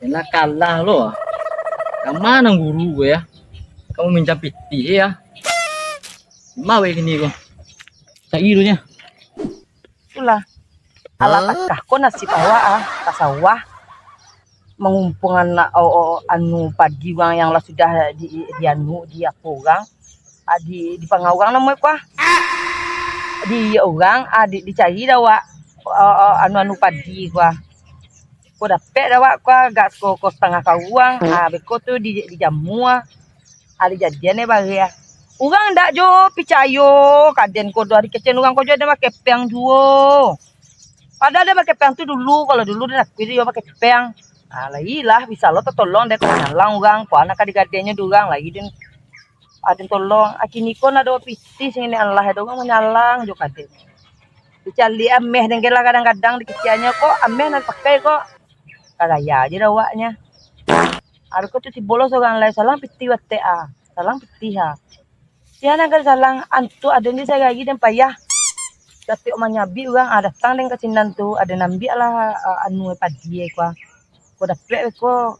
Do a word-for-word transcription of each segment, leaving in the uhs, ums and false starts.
Yalah kalah lo. Kama nan guru ko ya? Kamu minjam pitih ya? Di ma weh kini ko? Cari dulu nya. Itulah. Alah takah ko nasib awak ah, ka sawah. Mangumpuang anak, o, o, anu, padi urang yang lah sudah di, di anu, di apo urang, ah, di, di panga urang namo ko ah. Di urang, ah, di, dicari dah awak, o, o, anu-anu padi ko ah. Ko dapek dah awak ko ah, agak ko, ko satangah karuang, ah, beko tu di, dijamua. Ari jadian eh bareh. Urang ndak jo picayo ka den ko doh, ari kecen urang ko jo den bakepeng juo. Padahal den bakepeng tu dulu, kalau dulu den akui jo bakepeng. Ah, lai lah, bisa lo tatolong den ko manyalang urang, ko anak ka digadehnyo di urang lai den, ah, den tolong. Ah, kini ko ndak ado pitih singini alah, ado urang manyalang jo ka den. Dicaliak ameh den gelah kadang-kadang dikiciaknyo ko, ameh nan pakai ko. Ka gaya je dah awaknyo. Abih ko tu tibo lo surang lai, salang pitih watek ah, salang pitih ah. Sia nan ka disalang, antuak aden di sagari den payah. Satiok manyabik urang, ah, datang den ka sinan tu, aden ambiak lah, ah, anu, padi ko ah. Ko dapek ko,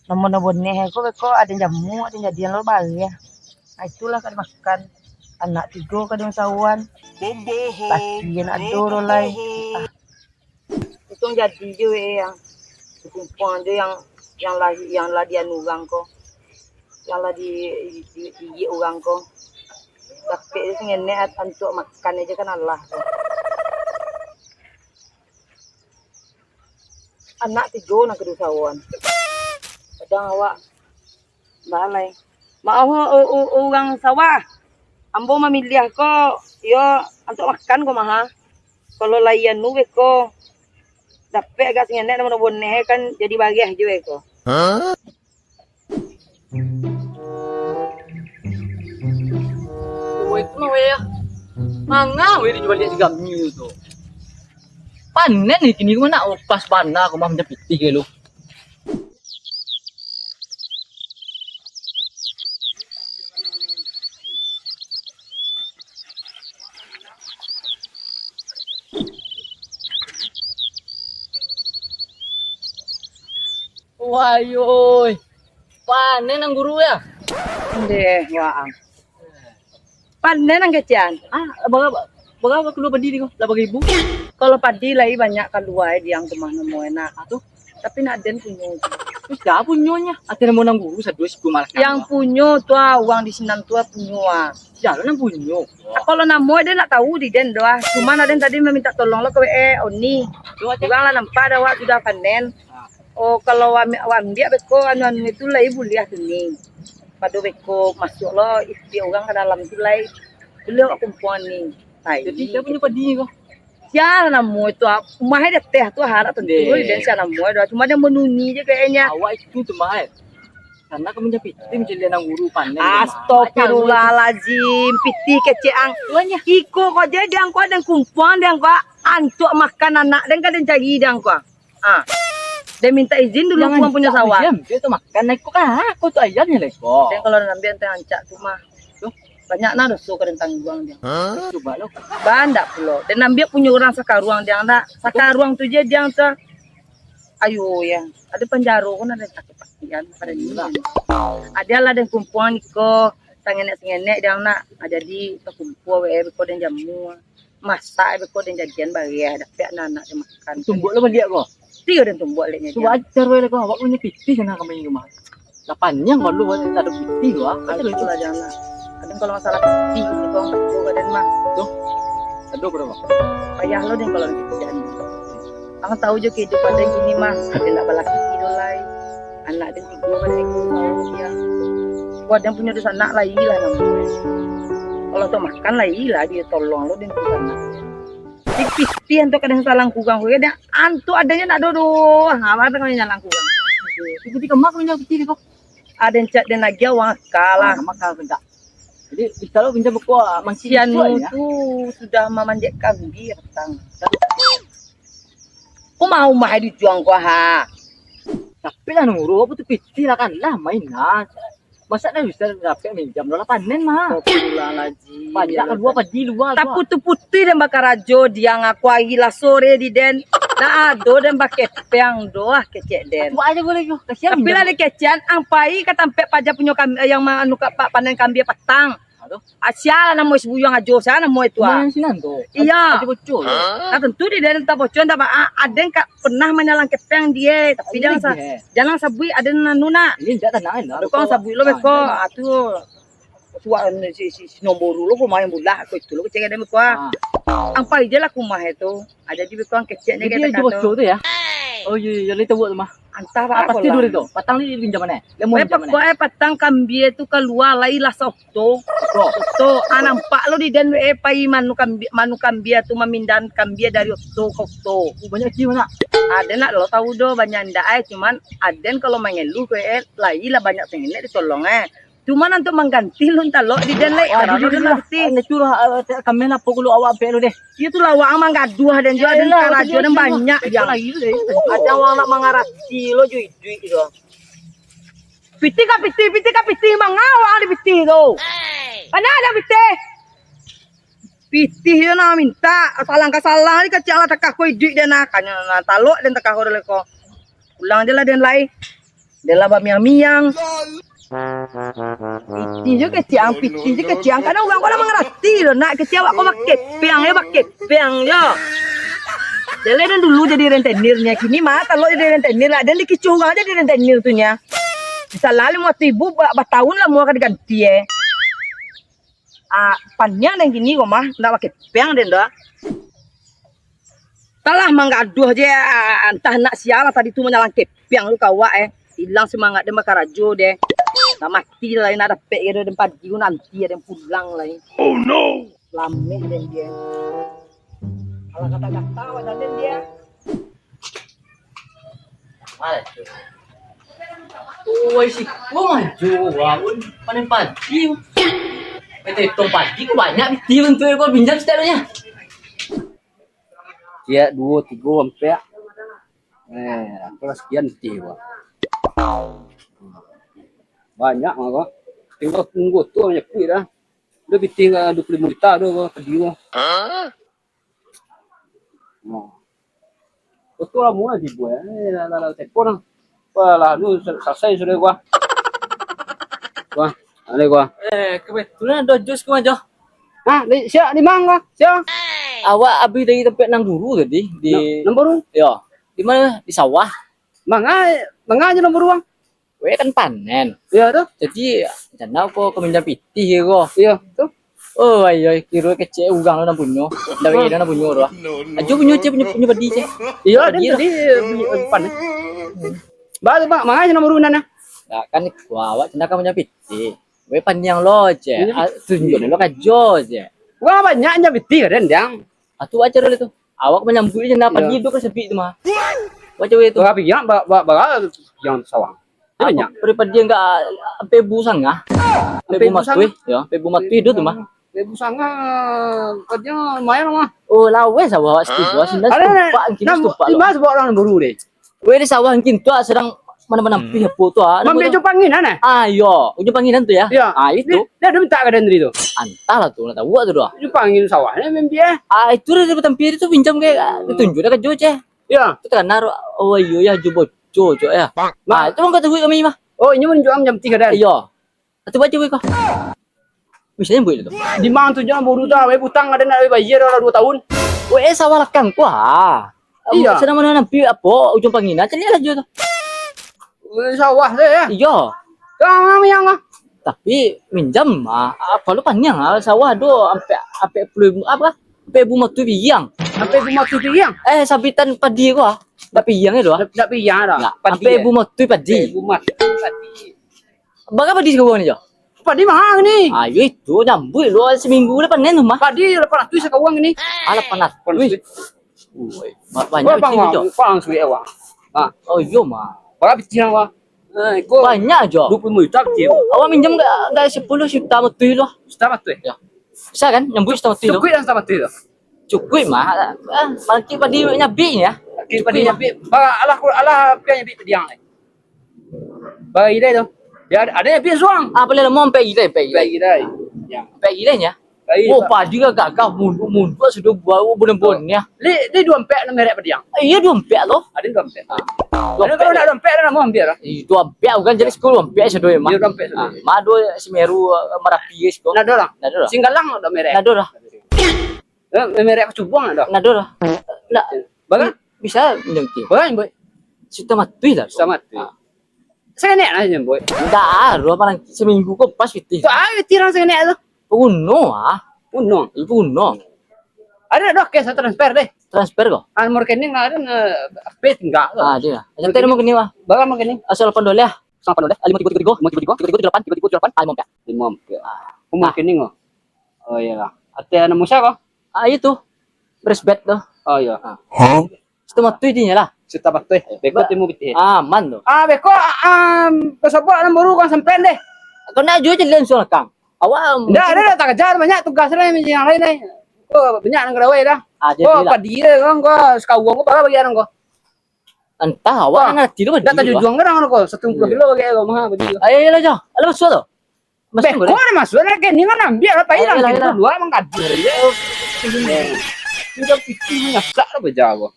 nomor-nomor neh ko, ko aden jamu, aden jadian lo bareh. Ah, itulah ka dimakan. Anak tigo ka den usahoan. Laki nan ado lo lai. Ah. Untuang jadi jo weh yang kumpuang jo yang, yang lah, yang lah dianu urang ko, yang lah di, di, di, diiyak urang ko. Dapek jo singenek antuak makan aja kan alah tu. Anak tigo nan ka diusahoan. Kadang awak Baa lai. Maoh, o, o, o, urang sawah. Ambo mamiliah ko, iyo, antuak makan ko mah. Kalau lai anu beko, dapek agak singenek, namo boneh kan jadi bareh juo ko. Woi, itu mah weh, ya. Manga weh dijual di Sigami tu. Panen ni kini ko nak opas bana ko mah macam pitih ke lu. Wayoi, panen ang guru ya? Ndeh, waang. Panen ang kecekan? Ah, bara, bara kalua padi ko? Lapan ribu? Kalau padi lai banyak kalua, eh, di ang tu mah namo enak. Ah, tu? Tapi nak den punyo. Tu sia punyonyo? Ati namo nang guru saduo siku malah. Yang punyo tu ah, urang di sinan tu ah punyo ah. Sia lo nang punyo? Ah, kalau namo den nak tahu di den doh ah. Cuma nak den tadi meminta tolong lo ke W A Oni. Tu aja. Urang lah nampak dah awak sudah panen. Ah. Oh, kalau ambiak, ambiak beko anu-anu itu lai buliah tu ni. Pado beko masuk lo istiak urang ka dalam tu lai. Buliah awak kumpuang ni. Jadi, sia punyo padi ko? Sia namo itu, ah, umah di ateh tu, harap tentu. Deh. Den sia namo itu, cuma den banuni je kayaknya. Awak itu tu, Mai. Karena ka minjam pitih, mancaliak nang guru panen. Astagfirullahalazim, pitih kecek ang. Tuannya. Iko ko je, di ang ko, den kumpuang, di ang ko, antuak makan anak, den ka den cari, di ang ko. Ah. Den minta izin dulu pulang punyo sawah. Diam, dia tu makan, naik ko, ah, ko tu ayamnya, leko. Den kalau den ambiak, den ancak tu mah. Banyak nah doso ka den tangguang dia. Hah? Cuba lo. Bandak pulo. Den ambiak punyo urang sakaruang diang dak. Sakaruang tu je diang tu. Ayo ya. Ado panjaro ko nah den sakik pakian pada ni. Iyolah. Ado lah den kumpuang iko. Sangenek-sangenek diang nak. Ah, jadi takumpua we ko den jamu. Masak beko den jadian bareh, dapek anak-anak den makan. Tumbuak lo baliak ko? Tiyo den tumbuak leknyo. Cubo ajar wae lah ko, awak punyo pitih sana kami rumah. Lah paniang ko lu, ado pitih ko, ah. Ajar itu lah jan lah. Kadang kalau masalah pitih, itu ang baco ka den mah. Tuh. Aduh, bro. Payah lo den kalau pitih jadi. Ang tahu jo kehidupan den kini mah, den ndak balaki do lai. Anak den tigo kan, tigo taun dia. Wah, den punyo dunsanak lai lah namo. Kalau untuak makan lai lah, dia tolong lo den dunsanak. Pitih-pitih antuak kadang salang kurang, kurang dia antuak adanya nak dodo. Ha, mata kami nyalang kurang. Jadi kama kami nyalang pitih ko. Ada yang cak den lagi awang akal lah. Ah, maka tidak. Jadi, bisa lo pinjam buku, ah, mangkik. Si Anu isuak, ya? Tu sudah mamanjek kambing petang. Ko mau mah dijuang ko ha. Tapi lah nurut, apa tu pitih lah kan lah main lah. Masa dah bisa dapek minjam lo lah panen mah. Astagfirullahaladzim. Banyak kalua padi lua tu. Taputuih-putuih den bakarajo, diang aku ari lah sore di den. Ado den bakepeng doh, ah, kecek den. Buek aja boleh tu. Kasian. Tapi lah dikecekan, ang pai ka tampek paja punyo kambia, yang ma-, anu ka pa-, panen kambia patang. Aduh. Ah, sia lah namo si Buyuang Ajo, sia namo itu, ah. Yang sinan tu. Iya. Ajo Bocor tu. Nah, tentu di den tak bocor, tak ba-, ah, aden ka pernah manyalang kepeng dia, tapi jangan sa-, jangan sabuik aden anu nak. Ini ndak tenang, ndak. Aduh, kau sabuik lo beko. Ah, tu. Suak si, si, si nombor lo ko main bola, ko itu lo ko cengek demi ko. Ah. Ang pai je lah kumah itu. Ada di beko ang keceknya. Jadi gitu. Ajo Bocor tu ya. Oh iya, iya, lai tahu tu mah. Antah apa. Pasti dulu tu. Patang ni pinjam mana? Lemu pinjam mana? Pokok eh patang kambia tu kalua lai lah saokto. Saokto. Ah, nampak lo di den eh pai manu kambia, manu kambia tu mamindahan kambia dari okto ka okto. Oh, banyak kecil mana? Aden nak lo tahu doh banyak ndak eh, cuman aden kalau mangeluh ko eh lai lah banyak pengen ditolong eh. Cuman untuk mangganti lun talok di den lai. Wah, karajo dulu den lah lah. Piti. Ane curah, eh, kami lah pukul awak ampek lu deh. Iyo tu lah, awak manggaduah den juo, den karajo den banyak. Ado awak nak mangarati lo jo iduik tu. Piti ka piti, piti ka piti, manga awak di piti tu. Mana ado piti? Pitih jo nah mintak, salang ka salang, di kacang lah takah ko iduik den nah, kanyo nah talok den takah ko dek ko. Pulang je lah den lai. Den lah bamiang-miang. Pitih jo kecang, pitih jo kecang, kadang urang ko lah mangarati lo, nak kecang awak ko bakepeng yo, bakepeng yo. Jaleh den dulu jadi rentenir nyo, kini mah talok jadi rentenir lah, den dikicuah urang jadi rentenir tu nyo. Bisa lah limo ribu ba-, batahun lah mua ka diganti eh. Ah, paniang den kini ko mah, ndak bakepeng den doh. Talah manggaduah je, ah, antah nak sia lah tadi tu manyalang kepeng tu ka awak eh. Ilang sumangaik den bakarajo deh. Nak mati lah, nak dapek je den padi tu nanti den pulang lai. Oh no! Lameh den je. Alah gata-gata badan den je. Oi, si Kong ajo, bangun panen padi. Eh, tetong padi ko banyak pitih untuak ko pinjam setiap hari. Ciek, duo, tigo, ampek. Eh, apo lah sakian pitih ko. Banyak mah ko. Tingga tunggu tu nyapuik dah. Dah pitih ka duo puluah limo juta tu ko, padi ko. Nah. Betul lah, murah dibuat. Eh, lah, lah, lah, telepon lah. Wah, lah, nu sel-, selesai sudah gua. Gua, ada gua. Eh, kebetulan ada jus gua aja. Hah, di, siap, di mana, siap? Awak habis dari tempat Nang Guru tadi, di Nang, Nang Guru? Ya. Di mana? Di sawah. Manga, manga aja Nang Guru, Bang? Weh kan panen. Iyo tu. Jadi, jana ko ka minjam pitih ko. Iyo tu. Oh, ayo, kiro kecek urang lah nan punyo. Ndak beda nan punyo tu. Ajo punyo cek punyo, punyo padi cek. Iyo, padi tu. Tadi, eh, panen. Ba tu, Bang, mangai nomor unan nah. Dak kan, wah, awak cina ka minjam pitih. Weh paniang lo cek. Ah, tunjuk lo kajo cek. Wah, banyak minjam pitih kan, Dang. Ah, tu aja dulu tu. Awak manyambuik je nah, padi tu ka sepik tu mah. Baca weh tu. Bara piang, ba-, ba-, bara piang sawah. Banyak. Padi-padi enggak, ampe bu sangah. Ampe bu matuih, ya, ampe bu matuih tu mah. Ampe bu sangah, kerja lumayan mah. Oh, laweh sawah awak situ, sandal setupak, kini setupak. Lima sebuah orang baru deh. Weh, di sawah mungkin tu, ah, sedang mana-mana pih apo tu, ah. Mambiak ujung panginan, eh? Ah, iyo. Ujung panginan tu, ya? Iyo. Ah, itu. Dia, dia minta ka dari tu. Antahlah tu, nak tahu tu dah. Ujung pangin sawah, eh, mambiak, eh? Ah, itu dah, dia bertampi tu pinjam ke, ah, ditunjuk dah kajo cek. Iyo. Tu terkenal, oh, iyo, ya, Ajo Bocor, cok, ya. Ah, itu orang kata duit kami mah. Oh, ini menunjuk jam tiga dah. Iyo. Atu baca weh ko. Bisa nyambuik tu. Di mana tu jan boru tu, weh, utang ado nak weh bayar lah dua tahun. Weh, sawah lakang ko, ah. Iyo. Sedang mana nampi apo, ujung panginan, caliak lah jo tu. Weh, sawah tu, ya? Iyo. Kang, yang ah. Tapi, minjam, ah. Apo lu paniang, ah. Sawah tu, ampek, ampek puluah ribu, apo? Ampek ribu matuih piang. Ampek ribu matuih piang? Eh, sabitan padi ko, ah. Dak piang tu, ah. Dak, dak piang dah. Dak, padi, ampek ribu matuih padi. Ampek ribu matuih padi. Bara padi sakawang ni, Jo? Padi maha ni. Ah, yo itu, nyambuik lu, seminggu lah panen tu mah. Padi lapan ratuih sakawang ni. Ah, lapan ratuih. Wih. Ui, ba-, banyak pitih tu, Jo. Bang, suik awak. Ah. Oh, iyo mah. Bara pitih awak? Eh, iko. Banyak, Jo. Dua puluh lima juta pitih. Awak minjam gak, gak sepuluh juta matuih tu. Juta matuih? Ya. Bisa kan? Nyambuik juta matuih tu. Cukuik lah juta matuih tu. Cukuik mah. Ah, makin padi nyabik ni, ya. Makin padi nyabik. Bara, alah, alah, pian nyabik padiang ni. Bara ilai tu. Ya, ado, ado nan habih suang. Ah, paling lamo ampek ilai, ampek ilai. Ampek ilai. Ya. Ampek ilai nya. Ai, oh, padi gagah, munduak-munduak sudah buah, oh, boneh-boneh. Li, li duo ampek nan merek padi ang? Iyo, duo ampek tu. Ado duo ampek. Ah. Duo ampek kalau ndak duo ampek, ado namo ambiak lah. Ih, duo ampek bukan jadi sepuluah ampek sudah mah. Iyo, duo ampek sudah. Ah, mah duo Semeru, eh, Marapi, guys, kok. Ndak ado lah. Ndak ado lah. Singgalang ndak merek. Ndak ado lah. Eh, merek Kacubuang ndak ado. Ndak ado lah. Ndak. Baga? Bisa minjem ti. Baga, boy? Suta matuih lah. Suta matuih. Ah. Sakenek lah, boy. Ndak ado, barang seminggu ko pas pitih. Tu ah, pitih urang sakenek tu. Uno ah. Uno. Ibu Uno. Ado doh cash transfer deh. Transfer ko? Ah, nomor rekening lah, ado, eh, P tingga tu. Ah, ado lah. Jantai nomor rekening, Pak. Baga nomor rekening? Asal lapan doleh ah. Lapan doleh. Ah, limo tigo tigo tigo, limo tigo tigo, tigo tigo delapan, tigo tigo delapan, ah, limo ampek. Limo ampek. Ah. Nomor rekening ko. Oh, iyolah. Ateh anak Musa ko? Ah, itu. Fresh bet tu. Oh, iyo. Ah. Hah? Suta matuih dinyo lah. Suta matuih. Beko timu pitih. Aman tu. Ah, beko, ah, um, kasobok nan baru kang sampean deh. Kau nak jual je langsung lah, Kang. Awak ndak, ndak, ndak, tak kejar, banyak tugas lain, yang lain, lain. Ko banyak nan gadawai dah. Ah, jadi ko lah. Padi dia kan, ko sekawan ko, bara bagi urang ko. Entah, awak ndak ngarati tu, ndak tajujuang kan urang ko, satu puluah kilo bagi ko, mahal bagi ko. Ayo, ayo lah, Jo. Alah, masuk tu. Masuk. Beko boleh. Dah masuk lah, kini kan ambiak lah, pai lah, ayo lah, kita ayo lah. Dua mangkadi. Ini kan pitih manyasak lah baja ko.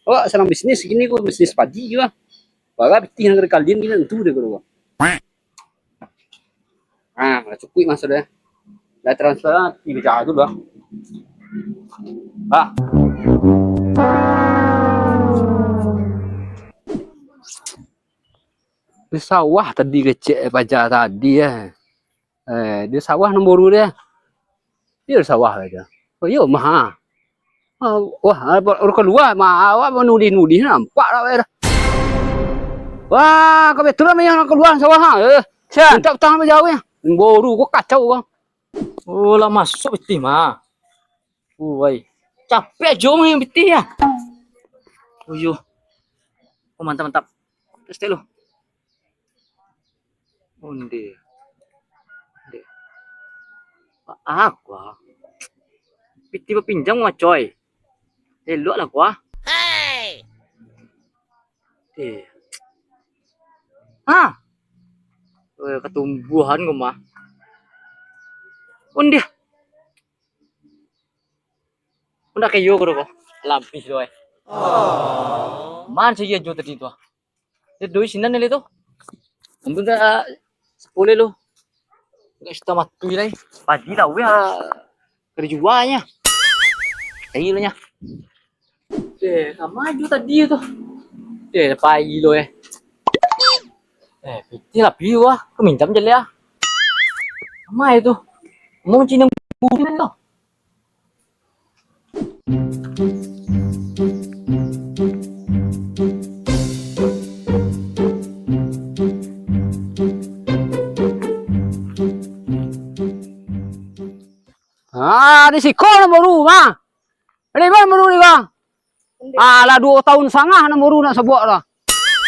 Awak sarang bisnis kini ko, bisnis padi ko. Bara pitih nan kalian kini tentu deh ko. Ah, lah cukuik mah sudah. Lah transfer lah, tiga jam tu lah. Ah. Di sawah tadi kecek paja tadi eh. Eh, di sawah nan baru dia. Iyo, di sawah aja. Oh, iyo, mah. Ah, wah, urang kalua, ma-, awak manudih-nudih, nampak lah, weh, dah. Wah, kebetulan yang kalua sawah, ha, eh. Sian. Minta utang apa jauh, ya? Boru, gua kacau, gua. Oh, lah masuk pitih, mah. Woi. Capek jo main pitih, ya. Oh, yo. Oh, mantap, mantap. Tes lo. Onde. Onde. Ah, kua. Pitih bapinjam, kua, coy. Elok lah, kua. Hei. Eh. Ah. Eh, katumbuahan ko mah. Onde. Onde kayo ko, ko. Labih tu, eh. Man sajo jo tadi tu. Dia duit sinan nilai tu. Untung dah sepuluh lo. Enggak suta matuih lai. Padi lah, weh, ah, kada jualnya. Tadi lo nya. Eh, ka ma jo tadi tu. Eh, pai lo, eh. Eh, pitih lah, pi wah. Kau minjam je lah. Ka ma itu? Mau Cina bukan tu. Ah, di siko nomor rumah. Di ma nomor rumah? Alah, duo taun sangah nomor rumah nak sobok dah.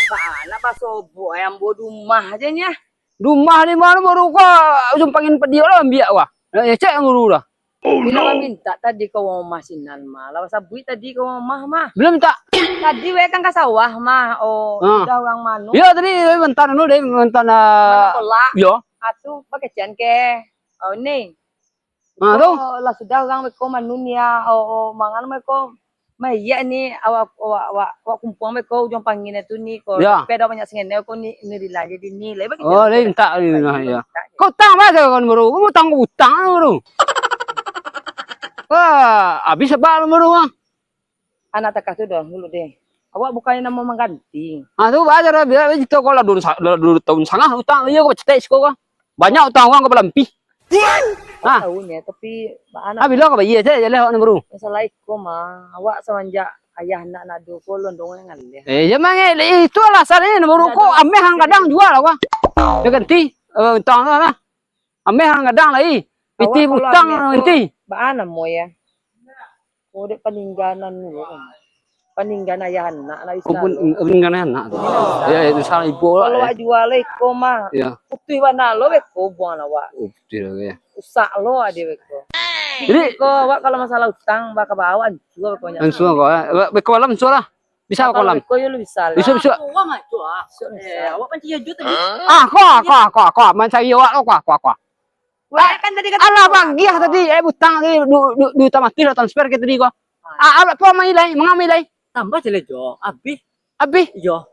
Baa nak basobok, eh, ambo di rumah aja nya. Di rumah di ma nomor rumah ko, ujung pangin padi lah ambiak wah. Nak ngecek nomor rumah dah. Oh, no. Lah mintak tadi ka rumah sinan mah. Lah sabuik tadi ka rumah mah. Belum mintak. Tadi weh kan ka sawah mah. Oh, ah. Sudah urang mano? Iyo, tadi weh mantan anu deh, mantan, ah, kolak. Iyo. Ah, tu pakecian ke. Oh, ni. Ah, tu. Oh, lah sudah urang beko manu ni ya. Oh, oh, mangan beko. Maiya ni awak, awak, awak, awak kumpuang beko ujung pangin tu ni ko. Ya. Tapi ado banyak sangana ko ni, ni rila jadi ni. Lah bagi. Oh, dia minta ni, nah, ya. Kau utang apa kau nomor rumah? Kau utang, kau utang nomor rumah. Wah, habis apa nomor rumah? Anak takah tu dah dulu deh. Awak bukannya nama mangganti. Ah, tu baa cara biar cerita kau lah dulu, sa-, lah dulu taun sangah utang, iyo kau cetek siko kau. Banyak utang urang kau balampih. Ah. Tahu nya, tapi baa nak. Ah, bilo kau bayar je, jaleh awak nomor rumah. Masalah iko mah, awak samanjak ayah nak nado ko londong yang ngalih. Eh, ya mang, eh, itu alasan ni nomor rumah kau ameh ang gadang jual awak. Dia ganti, eh, utang lah. Ameh ang gadang lai. Pitih utang inti. Baa namo ya? Oh, dek paninggalan dulu. Paninggalan ayah anak lah. Oh, pun, paninggalan anak tu. Ya, itu salah ibu lah. Kalau awak jual lah iko mah. Ya. Putuih bana lo beko buang awak. Oh, putuih lah, ya. Usak lo ade beko. Jadi ko awak kalau masalah utang, baka bawa ansua beko nya. Ansua ko, eh. Beko malam ansua lah. Bisa kalau kolam. Beko yo lu bisa lah. Bisa, bisa. Awak mah tu ah. Bisa, bisa. Eh, awak pancing aja tadi. Ah, ko, ko, ko, ko, mancari awak lo, ko, ko, ko. Wah, kan tadi kata alah, bagiah tadi, eh, utang tadi, du-, du-, duit utang mati lah, transfer ka tadi ko. Ah, alah, apo main lai, manga main lai? Tambah cale jo, abih. Abih? Iyo.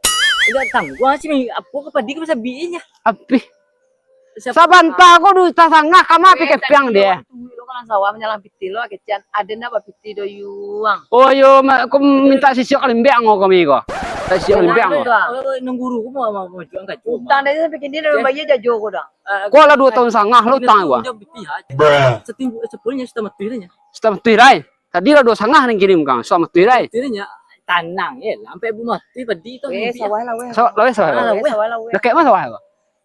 Indak tangguang sih, apo ka padi ka basabihnyo. Abih. Sabanta ko duit tasangah, kama pi kepiang deh. Tunggu lo, kalau sawah manyalang pitih lo, kecian. Ada nak bapitih do yuang. Oh, yo, ma-, ko minta sisiok kalimbek ngo kami ko. Minta sisiok kalimbek ngo. Nang guru ko mau, mau, mau juang kajo. Utang dari sampai kini dah bayar jajo ko dah. Ko lah duo tahun sangah lo utang ko. Setinggu, sepuluhnya sudah mati dah nya. Sudah mati dah. Tadi lah duo sangah nang kirim kang, sudah mati dah. Mati dah nya. Tanang ye lah, sampai bu mati padi tu. Eh, sawah lah weh. Sawah lah weh, sawah. Sawah lah weh. Dekat mana sawah ko?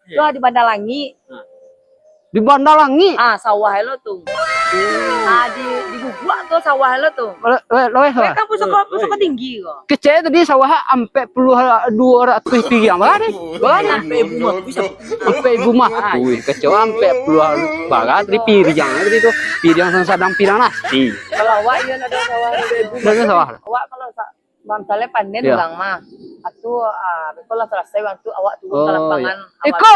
Tu di Bandar Langit. Di Bandar Langit? Ah, sawah lo tu. Ah, di, di Guguak tu sawah lo tu. Lo, lo, lo, sawah. Kan pusako, pusako tinggi ko. Kecek tadi sawah ampek puluah duo ratuih piriang. Bala deh. Bala deh. Ampek ibu mah. Ampek ibu mah. Wih, kecek ampek puluah barat di piriang tadi tu. Piriang sadang piriang nasi. Kalau awak iyo nak sawah. Nak sawah. Awak kalau sa-, Bang Saleh panen urang mah. Atu, ah, beko lah salasai urang tu, awak turun ka lapangan. Iko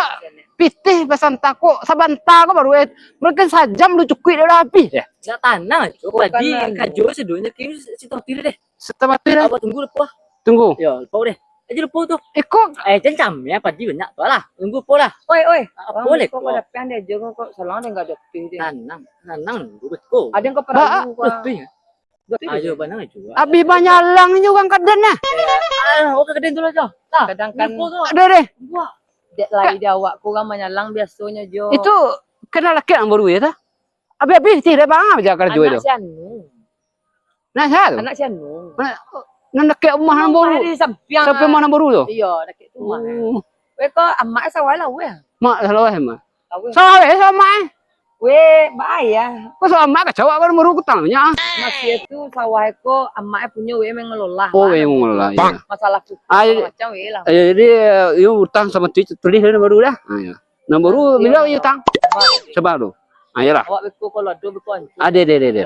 pitih basanta ko, sabanta ko baru, eh, mungkin sajam lu cukuik dah habih deh. Nak tanang, Cok. Tadi kajo sadonyo kini si Totir deh. Setelah tu deh. Awak tunggu lepo. Tunggu. Yo, lepo deh. Aja lepo tu. Iko. Eh, cancam ya, padi banyak tu lah. Tunggu lepo lah. Oi, oi. Apo leh ko? Kau pada pian dia aja kau, salah dia enggak ada pitih deh. Tanang, tanang, tunggu lepo. Ada yang kau perahu kau. Ayo, banang juo. Abih banyalang juo urang kaden nah. Ah, oke, kaden tu lah, Jo. Nah, sedangkan lupo tu. Deh, deh. Dek lai di awak ko urang manyalang biasonyo, Jo. Itu kenal laki nang baru yo, ta? Abih-abih ti dek bang aja karajo itu. Anak si Anu. Nah, sia tu? Anak si Anu. Mana, nan dakek rumah nang baru. Di sampiang. Sampai rumah nang baru tu? Iyo, dakek tu rumah. Oh. Weh, ko amak sawah lah, weh. Mak sawah, mak. Sawah, eh, sama, eh. Weh, bahaya. Kok sama kacau, apa baru kutang nya? Masih tu sawah ko amak punyo, weh, mengelola. Oh, weh, mengelola, iya. Masalah pupuk, ah, jadi, macam, weh, lah. Eh, jadi, eh, yo utang sama tu, tulih dulu baru dah. Ah, iya. Nang baru, bila yo utang? Coba tu. Ah, iyalah. Awak beko kalau ado beko hancur. Ade, ade, ade, ade.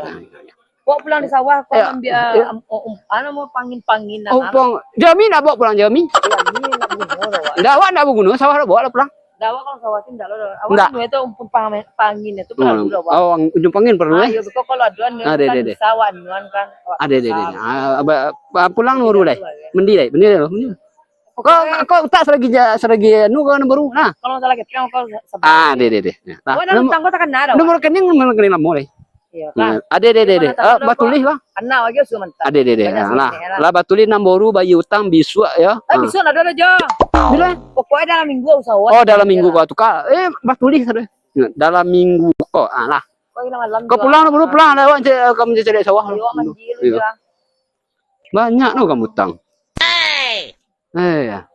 Kok pulang di sawah, kok ambiak, am-, o-, um, anu, mau pangin-pangin, oh, nah, pang-, Jami nak bawa pulang, Jami? Jami nak baguno lah, Wak. Ndak, awak ndak baguno, sawah lah bawa lah pulang. Ndak, Wak, kalau sawah tu ndak lah, Wak. Ndak. Anu itu umpun pang-, pangin itu perlu lah, Wak. Oh, ujung pangin perlu, eh? Ayo, kok kalau ada anu, ah, deh, kan deh, deh. Bisa, Wak, anuan kan, Wak. Ah, deh, deh, deh. Bisa. Ah, ba-, ba-, pulang dulu, deh. Mendi, deh. Mendi, deh. Kok, kok utak saragi ja-, saragi anu kau nomor baru. Nah. Kalau salah ketek kau sa-, sabar. Ah, deh, deh, deh. Nah, oh, nomor, utang kau takana dah, nomor rekening, nomor rekening lamo deh. Iya, nah, kan? Ade, ade, ade, ade. Mana tahu, ah, dah, batulis, Bang. Anak lagi sudah mentah. Ade, ade, ade. Banyak. Nah, sih, lah. Lah batulis nomor baru, bayar utang bisuak ya. Eh, ah. Bisuak ada aja. Bila? Pokoknya dalam minggu usaha. Oh, dalam minggu kau tukar. Eh, batulis ada. Nah, dalam minggu kau. Ah, lah. Kau pulang dulu, pulang. Ada awak cari, kamu cari sawah. Iya, mandi dulu. Iya. Banyak no kamu utang. Eh, ya.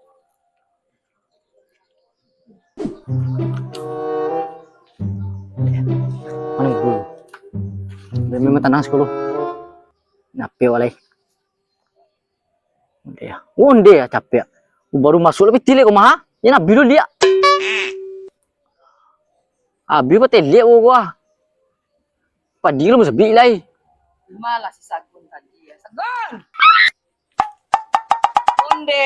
Mana guru? Dia memang tanang sepuluh. Nape walai? Onde ya. Onde ya, capek. Baru masuk lah pitih lek rumah, ha? Ya, nak biru dia. Abih patelek gua, gua. Padi lu masabik lai. Malah si Sagun tadi ya. Sagun! Onde,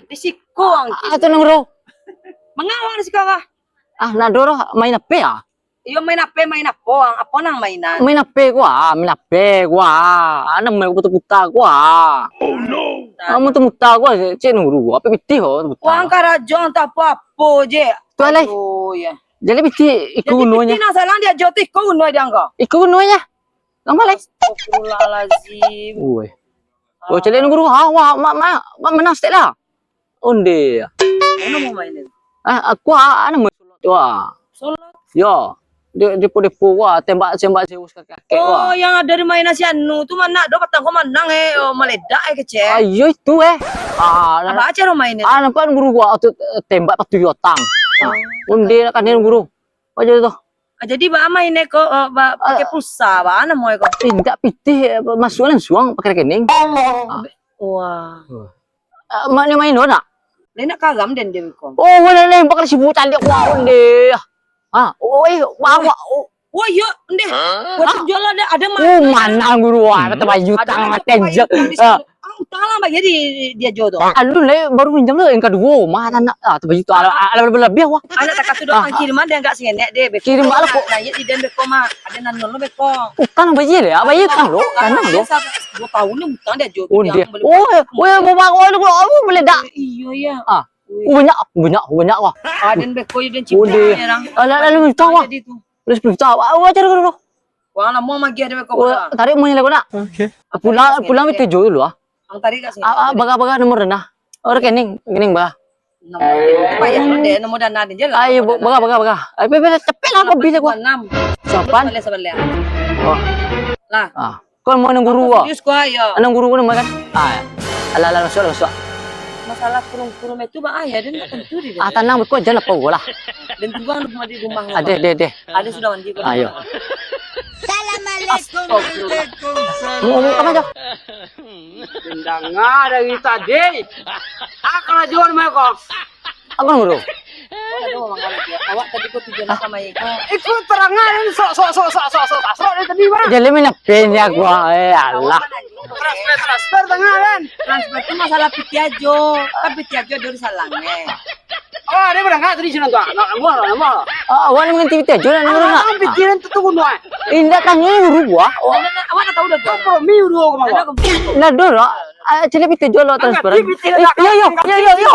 di siko ang. Ah, tu nang ro. Mangawang di siko kah? Ah, nak ro, main ape ah? Iyo, main ape, main apo ang? Apo nang mainan? Main ape gua, main ape gua. Anak main putar-putar gua. Oh no. Ah, mutar-mutar gua, cek nuru, ape pitih kau mutar? Wang karajo antah apo-apo je. Tu alai. Aduh, ya. Jadi pitih iko gunonyo. Jadi pitih nang salah diajo tu iko gunonyo dianggo. Iko gunonyo. Nang balai. Astagfirullahalazim. Woi. Oh, caliak nang guru. Ha, wah, ma, ma, ma, manang setek lah. Onde. Mana mau main ni? Ah, aku, ah, anu, main tu, ah. Solot? Yo. Di, di depo-depo, wah, tembak-tembak serius kakek-kakek, wah. Oh, yang ada di mainan si Anu tu mana ada patang kau manang, eh. Oh, meledak, eh, kecek. Ah, iyo itu, eh. Ah, apa aja lo main itu? Ah, nampak guru gua tu, eh, tembak patuh yotang. Ah, onde nak kanen guru. Apa aja tu? Ah, jadi ba main eko, eh, ba, pakai pulsa, ba namo eko? Eh, indak pitih, eh, masuk langsuang pakai rekening. Ah. Wah. Ah, mak ni main tu nak? Lai nak karam den dia iko. Oh, lai, lai, bakal sibuk tadi aku awak deh. Ah, oh, eh, wah, wah, oh. Oh, iyo, ndeh. Wah, tu jual lah, ada mah. Oh, mana guru, ah, kata bayu utang mah tenjek. Ah, utang lah, Bang, jadi dia jual tu. Alun lai, baru minjam tu, yang kaduo, mah, anak, ah, tu bayu tu, ala, ala, ala, lebih, wah. Anak tak kata doh, kiriman dia agak sengenek deh, beko. Kirim bak lah, kok. Nah, iya, di den beko, mah. Ada nan nol lo beko. Utang, bayar ya, bayar utang lo, tanah lo. Dua tahun ni utang dia jual. Oh, dia. Oh, oh, ya, mau bangun tu, oh, boleh dak? Iyo, iya. Ah. Oh, banyak, banyak, banyak, wah. Ah, den beko, den cipta orang. Alah, alah, utang, wah. Jadi tu. Boleh sepuluh juta. Awak cari dulu. Wah, lamo magiah dek ko. Tarik mo nyo lah ko nak. Oke. Pulang, pulang bitujuah dulu ah. Ang tarik kat sini. Ah, ah, baga-baga nomor dana. Oh, rekening, rekening baga. Nomor dana. Payah lo deh, nomor dana deh je lah. Ayo, baga, baga, baga. Ayo, cepet lah, ko bil ko. Enam. Sapan? Sabaleh, sabaleh. Oh. Lah. Ah. Ko mau anang guru ko? Serius ko, ayo. Anang guru ko namo kan? Ah, alah, alah, masuak, masuak. Masalah kurung-kurung itu, Bang, ah, ya, den tak tentu deh. Ah, tanang, beko jan lah, pau lah. Den tunggu di rumah. Ah, deh, deh, deh. Ada sudah mandi ko. Ayo. Assalamualaikum. Astagfirullah. Mau ngomong apa aja? Danga dari tadi. Ah, karajo namo ko. Apa guru? Aduh, Bang, awak tadi ko tujuan apa, Mai? Itu terang aja, sok, sok, sok, sok, sok, sok, sok, dari tadi, Bang. Jadi mana pen ya gua, eh, Allah. Transfer, transfer tengah kan? Transfer tu masalah piti ajo. Kan piti ajo ada di salang, eh. Oh, ada berangkat tadi sana tu. Nak nambah, nak nambah. Oh, awak ni mengganti piti ajo, nak nambah, nak? Ah, piti yang tu, tu guna, eh. Indak tanya guru gua. Oh. Nah, nah, nah, awak dah tahu dah tu. Kompromi guru gua, Bang. Ada kompromi. Nah, dulu, ah, cari piti ajo lo transfer. Angkat piti, eh, angkat, yo, yo, angkat yo, yo, piti. Yo.